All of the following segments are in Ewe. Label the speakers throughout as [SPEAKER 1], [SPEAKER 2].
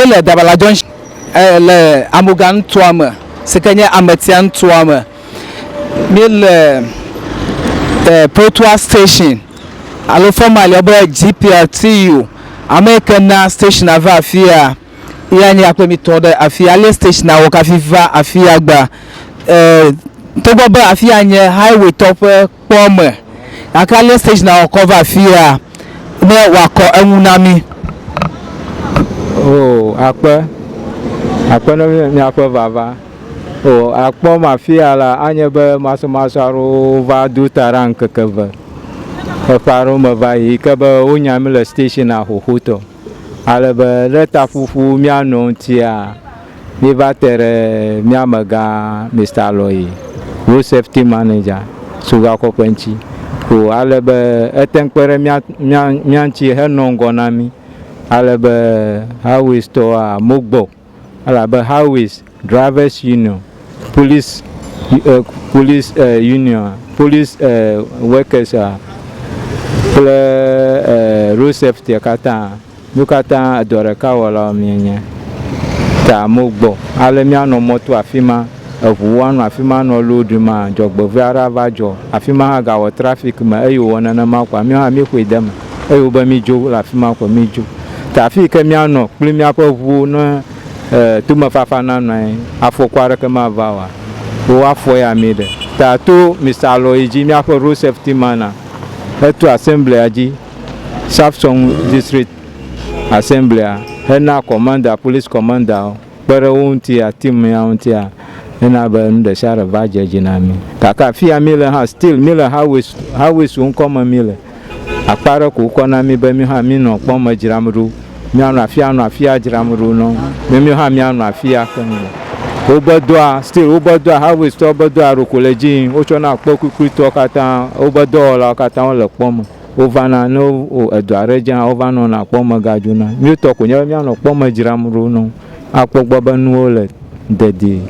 [SPEAKER 1] Míele Dabala Junction le Amoga nutoa me si ke nye Ametia nutoa me. Míele Protoa station alo fɔmali wobe GPRTU. Ame yi ke na stationa va afia ya nye akpe mi tɔ ɖe afia. Ale stationa wɔ kafi va afia gbea. Togbɔ be afia nye highway tɔ ƒe kpɔ me gake ale station wɔ kɔ va afia ne wòakɔ eŋu na mí.
[SPEAKER 2] O akpe, akpe ne miaƒe vava. O akpɔm afia la anye be masɔmasɔ aɖewo va do ta ɖa ŋkeke eve eƒe aɖewo me va yi ke be wonya mí le stationa xoxotɔ. Ale be ɖe taƒoƒo mía nɔewo ŋutia, míeva te ɖe mía amegã Mister Aloyi, Road Safety Manager, Sogakɔƒe ŋuti ko ale be ete ŋu kpe ɖe mía, mía, mía ŋuti henɔ ŋgɔ na mí ale be highways tɔwoa mogbɔ o elabe Highways Drivers Union, Police, Police Union, Police Workers kple Road Safety katã, mí katã edɔ ɖeka wɔlawo míenye. Ta amewo gbɔ. Ale míanɔ mɔto afi ma, eŋuwo anɔ afi ma anɔ load ma, dzɔgbevɔ̃e aɖe ava dzɔ. Afi ma hã gawɔ traffic me eye wòwɔ nenema kɔa, míawo hã míxɔe de eme. Eye wobe mídzo le afi ma kɔ mídzo. Ta afi yi ke míanɔ kple míaƒe ŋuwo ne tomefafa nanɔ anyi, afɔku aɖeke mava oa, wo afɔ ya mí ɖe. Ta to Mister Alɔyi dzi, míaƒe road safety man a, heto assemblya dzi, South Song District Assemblya, hena commander, police commander wo kpe ɖe wo ŋutia, team ya ŋutia, ena be nu ɖe sia ɖe va dze edzi na mí. Gake afi ya míle hã, still míle highways, highways wo ŋkɔ me míle. Akpa aɖe ko wokɔ na mí be mí hã mínɔ kpɔ me dzram ɖo, míanɔ afia anɔ afia dzram ɖo nɔ be míwo hã míanɔ afia keŋ. Wobe dɔa, still wobe dɔa, highways tɔwo be dɔa ɖeko le edzi yim. Wotsɔna kpe kuiklitɔwo katã, wobe dɔwɔlawo katã wole kpɔ me. Wovana ne wo edɔ aɖe dze hã wova nɔna kpɔ me gadzona. Míwo tɔ ko nye be míanɔ kpɔ me dzram ɖo nɔ akpɔ gbɔ be nuwo le dedie.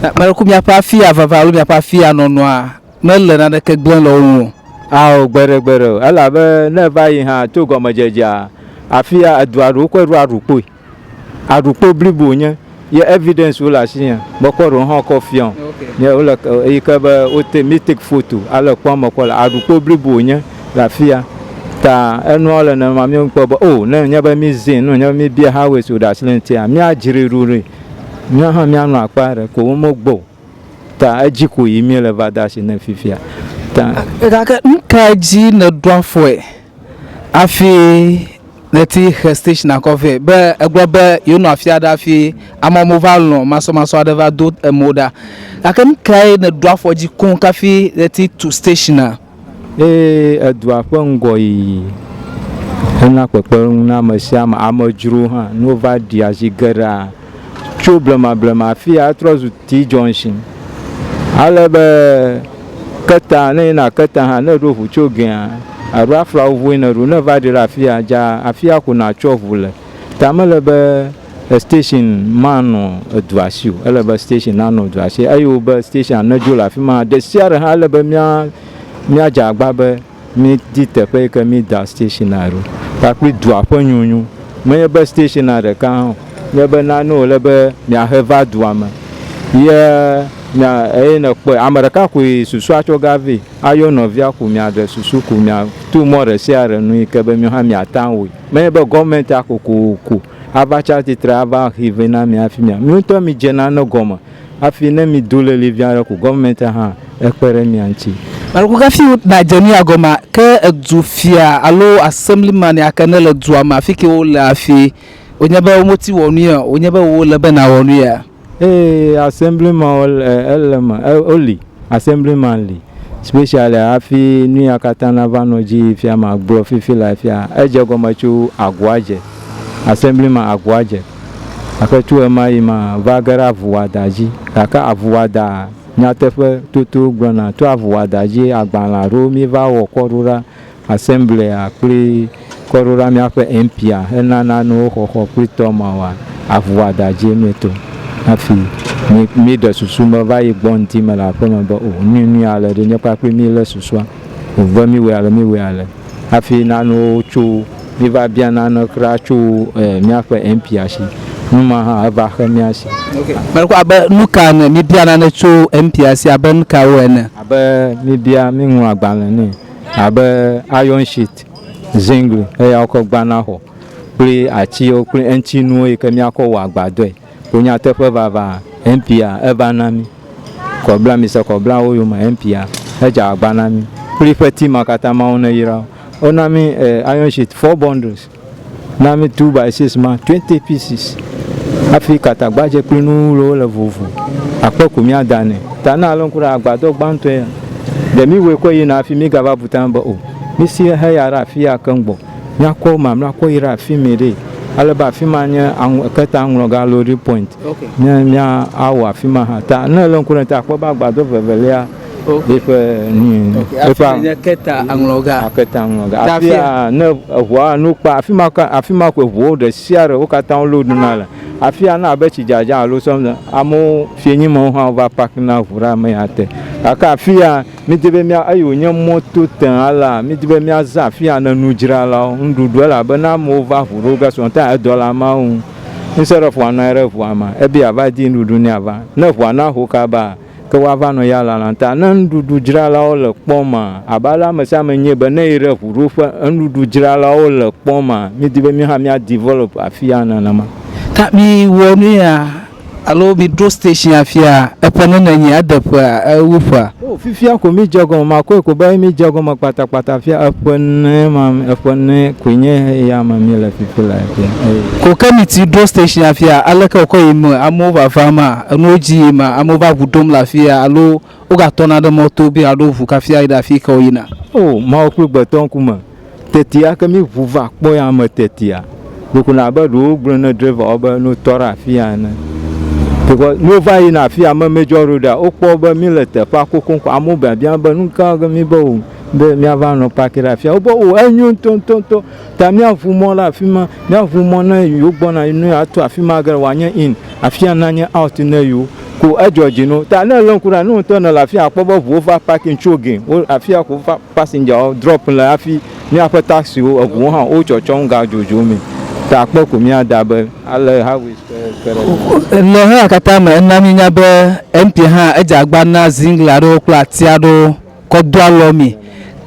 [SPEAKER 1] Meɖe kuku miaƒe afia vava alo miaƒe afia nɔnɔa mele naneke gblẽm le wo ŋu o.
[SPEAKER 2] Ao, gbeɖegbeɖe o. Elabe ne eva yi hã tso gɔmedzedzea, afia edua ɖewo kɔe ɖo aɖukpoe. Aɖukpo blibo wònye ye evidence wo le asinye. Mekɔ ɖewo hã kɔ fia wo. Nye wole eyi ke be wote mi take photo ale kpɔ ame kɔ le aɖukpo blibo wònye le afia. Ta enua le nenema mi kpɔ be o ne nye be mi zee ne nye be mi bia highways wo ɖe asi le ŋutia míadzrae ɖo ɖe. Míawo hã míanɔ akpa ɖe ko womegbɔ o. Ta edzi ko yi míele va de asi nɛ fifia. Ta.
[SPEAKER 1] Gake nu kae dzi nèɖo afɔe hafi nèti he stationa kɔ vɛ? Be ègblɔ be yewonɔ afi aɖe hafi amewo va lɔ̃ masɔmasɔ aɖe va do emo ɖa. Gake nu kae nèɖo afɔ dzi koŋ hafi nèti tu stationa?
[SPEAKER 2] Eye edua ƒe ŋgɔyiyi hena kpekpeɖeŋu na ame sia ame, amedzrowo hã, ne wova ɖia zi geɖea, tso blema blema afi ya etrɔ zu T-junction. Ale be keta, ne yina keta hã, ne èɖo ʋu tso gea, alo aflawo ʋue nèɖo, ne èva ɖi ɖe afi ya, dza afi ya ko nàtsɔ ʋu le. Ta mele be station manɔ edua si o. Ele be station nanɔ dua si eye wobe station nedzo le afi ma. Ɖe sia ɖe hã ele be mía míadze agba be mídi teƒe yi ke mída stationa ɖo kpakple dua ƒe nyonyo. Menye be stationa ɖeka hã o, nye be nane wòle be miahe va dua me ye mia eye nèkpɔe ame ɖeka koe susua tsɔ ga vɛ ayɔ nɔvia ko miaɖe susu ko miato mɔ ɖe sia ɖe nu yi ke be miawo hã miate ŋu awɔe. Menye be gɔmɛntia kokoko ava tsi atsitre ava xi vɛ na mi hafi mia. Mi ŋutɔ mi dze nane gɔme hafi ne mi do leli vi aɖe ko gɔmɛntia hã ekpe ɖe mia ŋuti.
[SPEAKER 1] Alo hafi nàdze nu ya gɔmea, ke edu fia alo assemblyman ya ke ne le dua me afi ke wole hafi wònye be wometi wɔ nu ya o, wònye be wò le be nàwɔ nu ya.
[SPEAKER 2] Ee, assemblyman le ele eme, woli, assemblyman li. Specially hafi nu ya katã nava nɔ edzi yi fia magblɔ fifi le afia, edze egɔme tso Aguadze, assemblyman Aguadze. Gake tso ɣemaɣi ma va ge ɖe avuwada dzi. Gake avuwada nyateƒe toto gblɔna to avuwada dzi agbalẽ aɖewo míeva wɔ kɔ ɖo ɖa Assemblea kple kɔ ɖo ɖa míaƒe MP-a hena nanewo xɔxɔ kple tɔ mawoa, avuwada dzie míeto hafi mí míɖe susu me va yi gbɔ ŋdi me le aƒeme be o nui nui ale ɖe nye kpakple mílé susua wòve míwɔe ale míwɔe ale hafi nanewo tso míva bia nane kura tso e míaƒe MP-a si. Nu ma hã eva xe mía si.
[SPEAKER 1] Mekpɔ abe nu ka ene míebia nane tso MPa si abe nu kawo ene.
[SPEAKER 2] Abe míebia, míŋlɔ agbalẽ nɛ abe iron sheet, zingli eya wokɔ gbana xɔ kple atiwo kple eŋutinuwo yi ke míakɔ wɔ agbadɔe. Ko nyateƒe vava MPa eva na mí. Kɔbla mise kɔbla wo yome MPa edze agba na mí kple eƒe team katã Mawu neyra wo. Wona mí iron sheet four bundles. Na mi 2 by 6 ma 20 pieces hafi katagbadze kple nuwluwo le vovo. Akpe ko míada nɛ. Ta ne ale ŋku ɖe agbadɔ gbãtɔe ya, ɖe míwɔe kɔ yina hafi mígava bu tame be o, mísi heya ɖe afi ya keŋ gbɔ. Míakɔ mamlɛa kɔ yi ɖe afi mɛ ɖe, ale be afi ma nye aŋ keta ŋlɔga loading point. Ne mía awɔ afi ma hã. Ta ne ele ŋku ɖe ta akpɔ be agbadɔ vevelia Eƒe nu.
[SPEAKER 1] Eƒe afi nye keta aŋlɔga.
[SPEAKER 2] Keta aŋlɔga. Afia ne eʋua nu kpa afi ma ka afi ma koe ʋuwo ɖe sia ɖe wo katã wo load na le. Afia ne abe tsi dzadza alo sɔm amewo fienyimewo hã wova park na ʋu ɖe ame ya te. Gake afia mi di be mía eyi wonye mɔto te alea mi di be mía zã afia ne nudzralawo nuɖuɖu elabe ne amewo va ʋu ɖo ge sɔta edɔ le ameawo ŋu. Instead of woanɔ anyi ɖe ʋua me ebe yeava di nuɖuɖu ne ava. Ne ʋua na ho kaba Ke woava nɔ ya lalam. Ta ne nuɖuɖudzralawo le kpɔma, abe ale ame sia ame nyae be ne yi ɖe ʋuɖoƒe, nuɖuɖudzralawo le kpɔma, mídi be míhã mía develop afia nenema.
[SPEAKER 1] Ta mi wɔ nu ya alo mi ɖo station afia eƒe nene nyi ede ƒea ewu ƒea?
[SPEAKER 2] O fifia ko mi dze egɔme, makɔe ko be mi dze egɔme kpatakpata fia eƒe ne ma eƒe ne koe nye eya me mi le fifi le fia.
[SPEAKER 1] Ko ke mi ti ɖo station afia aleke wokɔ yi me amewo vava ma enuwo dzi yi ma amewo va ʋu ɖom le afia alo wogatɔna ɖe mɔto be yeaɖo ʋu kafi ayi ɖe afi yi ke woyina.
[SPEAKER 2] O Mawu kple gbetɔ ŋkume tetia ke mi ʋu va kpɔ ya me tetia ɖeko na abe ɖewo gblɔ ne driver wo be no tɔ ɖe afia ene because ne wova yina afia me major road a wokpɔ be mi le teƒea kokoŋ amewo biabiam be nuka ke mi be o be miava nɔ parki ɖe afia wobe o enyo ŋutɔŋutɔŋutɔ Ta míaʋu mɔ ɖe afi ma, míaʋu mɔ ne yewo gbɔna ne yewoato afi ma ge wòanye in, afia nanye out ne yewo. Ko edzɔ dzi na wo. Ta ne èlé ŋku ɖa, ne wò ŋutɔ nèle afia akpɔ be ʋuwo va parking tso ge. Wo afia ko va passengerwo drop le hafi míaƒe taxiwo, eʋuwo hã wo tsɔtsɔm ga dzodzom. Ta akpɔ ko míada be ale highways ƒe ke
[SPEAKER 1] ɖe. Le xexea katã me, ena míenya be MP hã edze agba na zingli aɖewo kple ati aɖewo. kɔ do alɔ mi.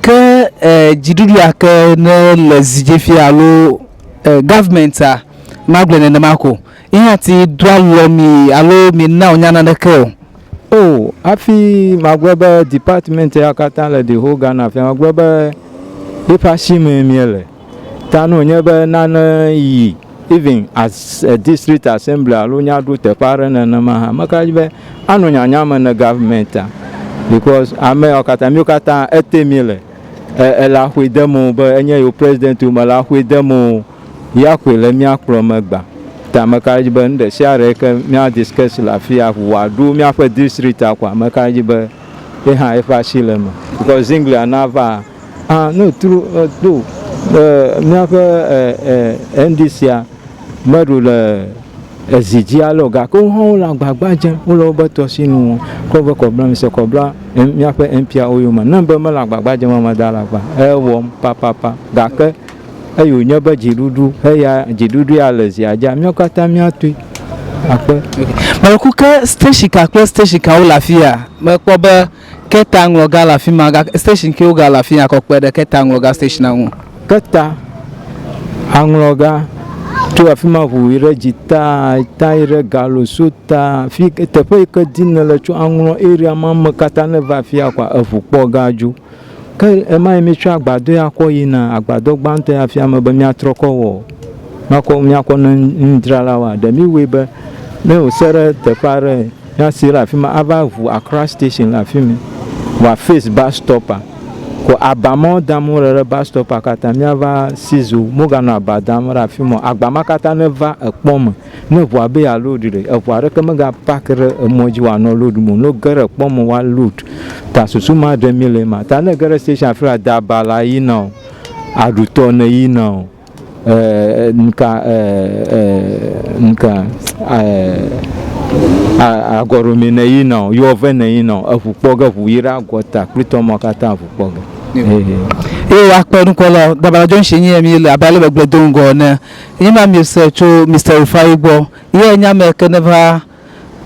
[SPEAKER 1] Ke e dziɖuɖu ya ke ne le zi dzi fia alo e government-a, magblɔe nenema ko, ye hã ti do alɔ mi alo mi na wònya naneke o.
[SPEAKER 2] O, hafi magblɔ be department ya katã le the whole Ghana fia, magblɔ be yeƒe asi mee míele. Ta ne wònye be nane yi even as a district assembly alo míaɖo teƒe aɖe nenema hã, meka ɖe edzi be anɔ nyanya me ne government-a because ame yawo katã, míwo katã ete míele. Ele axoe dem o be enye yewo president o, mele axoe dem o, ya koe le mía kplɔm egbea. Ta meka ɖe edzi be nu ɖe sia ɖe ke mía discuss le afi ya wòaɖo míaƒe district-a koa, meka ɖe edzi be ye hã eƒe asi le eme because Zinglia nava Ah, no true, do míaƒe NDC-a meɖo le ezi dzi ale o gake wo hã wole agbagba dzem, wole wobe tɔsinu wɔm kɔ be kɔbla mise kɔbla míaƒe MP-awo yome. Ne be mele agbagba dzem ame da alakpa, ewɔm papapa gake eyi wònye be dziɖuɖu eya dziɖuɖu ya le zia dzia, míawo katã míatoe akpe.
[SPEAKER 1] Meku ke station ka kple station kawo le afia? Mekpɔ be Keta ŋlɔga le afi ma gake station kewo gale afi ya kɔ kpe ɖe Keta ŋlɔga stationa ŋu.
[SPEAKER 2] Keta aŋlɔga tso afi ma ʋu yi ɖe dzita, ta yi ɖe Galosota, fi teƒe yi ke dim nèle tso aŋlɔ area ma me katã ne va afia kɔa eʋu kpɔ gã dzo. Ke ɣemaɣi míetsɔ agbadɔ ya kɔ yina agbadɔ gbãtɔ ya fia me be míatrɔ kɔ wɔ míakɔ míakɔ ne nudzralawoa, ɖe míwɔe be ne wòse ɖe teƒe aɖe Míasi ɖe afi ma ava ʋu Accra station le afi mi. Vɔa face bus stop-a ko aba mawo dam wole ɖe bus stop-a katã míava seize wo. Moganɔ aba dam ɖe afi ma o. Agba ma katã neva ekpɔ me. Ne ʋua be yeaload ɖe, eʋu aɖeke mega park ɖe emɔ dzi wòanɔ load me o. Ne woge ɖe ekpɔ me woaload. Ta susu ma ɖem míle ema. Ta ne ege ɖe station afi la, da aba le yina o, aɖutɔ neyina o. Nuka nuka agɔɖome ne yina o, yɔve ne yina o, eŋu kpɔ ge, ŋu yi ɖe agɔta kple tɔmɔ katã ŋu kpɔ ge.
[SPEAKER 1] Eye woakpe nukpɔla Dabala Junction nye mi le abe ale megblɔe do ŋgɔ ene. Nye ma miese tso Mister Rufai gbɔ. Ye nye ame ke neva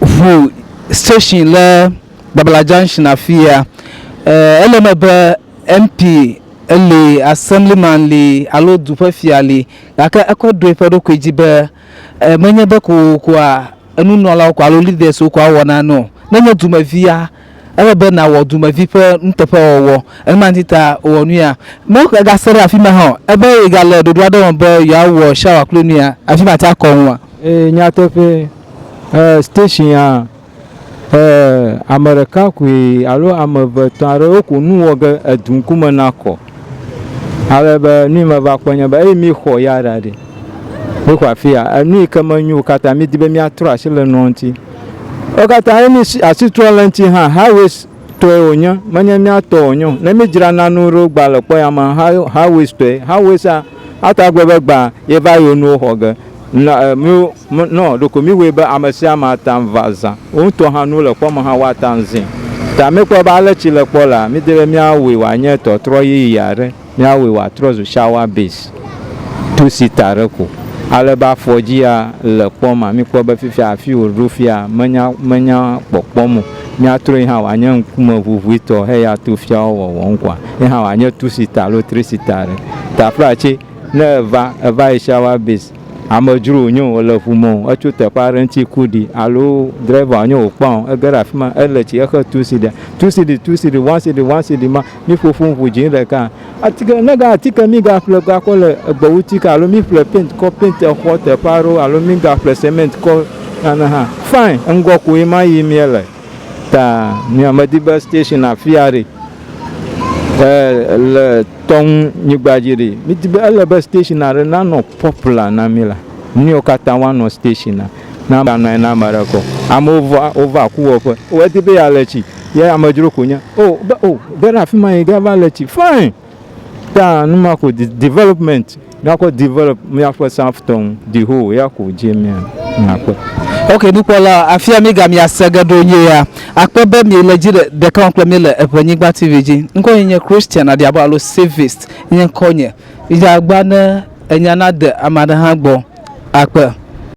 [SPEAKER 1] ʋu station le Dabala Junction afia. Ele eme be MP eli, Assemblyman li alo du ƒe fia li gake ekɔ ɖo eƒe ɖokui dzi be menye be kokoa enunɔlawo ko alo leaders wo ko awɔ nane o. Ne enye dumevia, ele be nàwɔ dumevi ƒe nuteƒewɔwɔ. Ema ŋuti ta wòwɔ nu ya. Ne egase ɖe afi ma hã o, ebe yegale ɖoɖo aɖe wɔm be yewoawɔ shower kple nu ya, afi ma ate akɔ ŋua?
[SPEAKER 2] Ee, nyateƒee. E, station ya, e, ame ɖeka koe alo ame eve etɔ̃ aɖewo ko nu wɔ ge edu ŋkume nakɔ. Ale be nu yi meva kpɔ nye be eyi míxɔ ya ɖa ɖi. Míxɔ afi ya. Enu yi ke menyo o katã mídi be míatrɔ asi le nua ŋuti. Wo katã ye mí asi trɔm le eŋuti hã highways tɔe wònye menye mía tɔ wònye o. Ne mídzra nanewo ɖo gbã le kpɔ ya me highways tɔe. Highways a ate agblɔ be gbã ye va yewo nuwo xɔ ge. Na mí nɔ ɖeko míwɔe be ame sia ame ate ŋu va zã. Wo ŋutɔ hã nuwo le kpɔ me hã woate ŋu zãe. Ta míekpɔ be ale tsi le kpɔ lea, mídi be míawɔe wòanye tɔtrɔ yeye aɖe. Míawɔe wòatrɔ zu shower base two-seater aɖe ko. Ale be afɔdzia le kpɔ ma, míkpɔ be fifia afi wòɖo fia menya menya kpɔkpɔm o. Míatrɔe hã wòanye ŋkume ʋuʋuitɔ heya to fiawo wɔwɔm koa, ye hã wòanye two-seater alo three-seater aɖe. Taflatse ne eva, eva yi shower base, amedzro wònye o, ele ʋu me o, etso teƒe aɖe ŋuti ku ɖi alo driver wònye wòkpɔa o, ege ɖe afi ma, ele tsi exe two cedi, two cedi, two cedi, one cedi, one cedi ma, Mi ƒoƒu ʋu dzi ɖeka. Atike ne ga atike mi ga ƒle ga kɔ le egbewu tike alo mi ƒle paint kɔ paint exɔ teƒe aɖewo alo mi ga ƒle cement kɔ nane hã fine ŋgɔ koe ma yi mie le. Ta mia me di be station afia ɖe e le tɔŋu nyigba dzi ɖe mi di be ele be station aɖe na nɔ popular na mi la nuyiwo katã woa nɔ station a na ba nɔ anyi na ame aɖe kɔ. Amewo va wova kuwɔƒe wo edi be ya le tsi. Ye amedzro ko nye. Oh, be oh, ge ɖe afi ma yi gava le tsi. Fine. Ta nu ma ko development. Míakɔ develop míaƒe South Tong the whole ya ko dzi mía míakpɔ.
[SPEAKER 1] Ok, nukpɔla, afia mi ga miase ge ɖo nyuie ya. Akpe be mi le dzi ɖeka wɔm kple mi le Eʋenyigba TV dzi. Ŋkɔnye nye Christian Adiabo alo Savist nye ŋkɔnye. Midze agba ne enya nade ame aɖe hã gbɔ. Akpe.